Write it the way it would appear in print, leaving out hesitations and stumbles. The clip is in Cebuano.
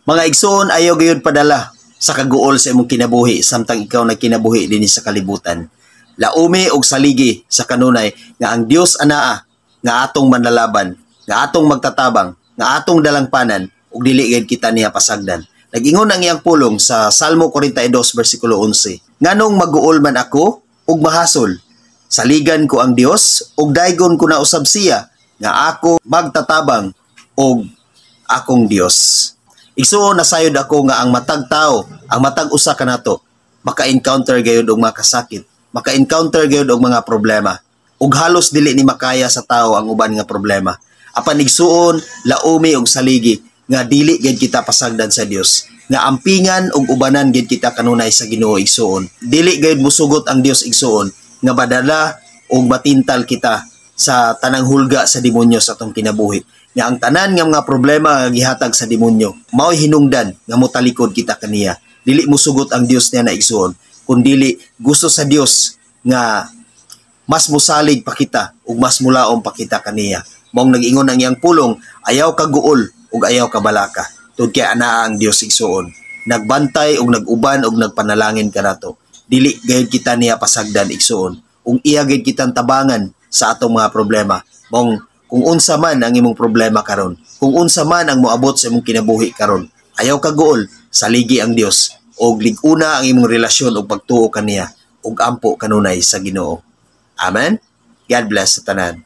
Mga igsoon, ayaw gayud padala sa kaguol sa imong kinabuhi samtang ikaw nagkinabuhi dinhi sa kalibutan. Laumi og saligi sa kanunay nga ang Dios anaa nga atong manlalaban, nga atong magtatabang, nga atong dalangpanan ug dili gayud kita niya pasagdan. Nag-ingon ang iyang pulong sa Salmo 42 versikulo 11. "Nganong maguol man ako ug mahasol, saligan ko ang Dios ug daygon ko na usab siya nga ako magtatabang og akong Dios." Igsuon, nasayod ako nga ang matag tao, ang matag usa kanato maka-encounter gayud og mga kasakit, maka-encounter gayud og mga problema. Ug halos dili ni makaya sa tao ang uban nga problema. Apan igsuon, laumi og saligi nga dili gayud kita pasagdan sa Dios. Nga ampingan ug ubanan gayud kita kanunay sa Ginoo, igsuon. Dili gayud musugot ang Dios, igsuon, nga badala og matintal kita sa tanang hulga sa demonyo sa atong kinabuhi, nga ang tanan nga mga problema nga gihatag sa demonyo mao'y hinungdan nga motalikod kita kaniya. Dili musugot ang Dios niya na, igsuon, kun dili gusto sa Dios nga mas musalig pa kita ug mas mulaom pa kita kaniya. Maong nag-ingon ang iyang pulong, ayaw kaguol ug ayaw kabalaka tungod kay anaa ang Dios, igsuon, nagbantay ug nag-uban ug nagpanalangin kanato. Dili gayud kita niya pasagdan, igsuon, ug iya gayud kitang tabangan sa atong mga problema. Maong kung unsa man ang imong problema karon, kung unsa man ang moabot sa imong kinabuhi karon, ayaw kaguol, saligi ang Dios og lig-una ang imong relasyon ug pagtuo kaniya ug ampo kanunay sa Ginoo. Amen. God bless sa tanan.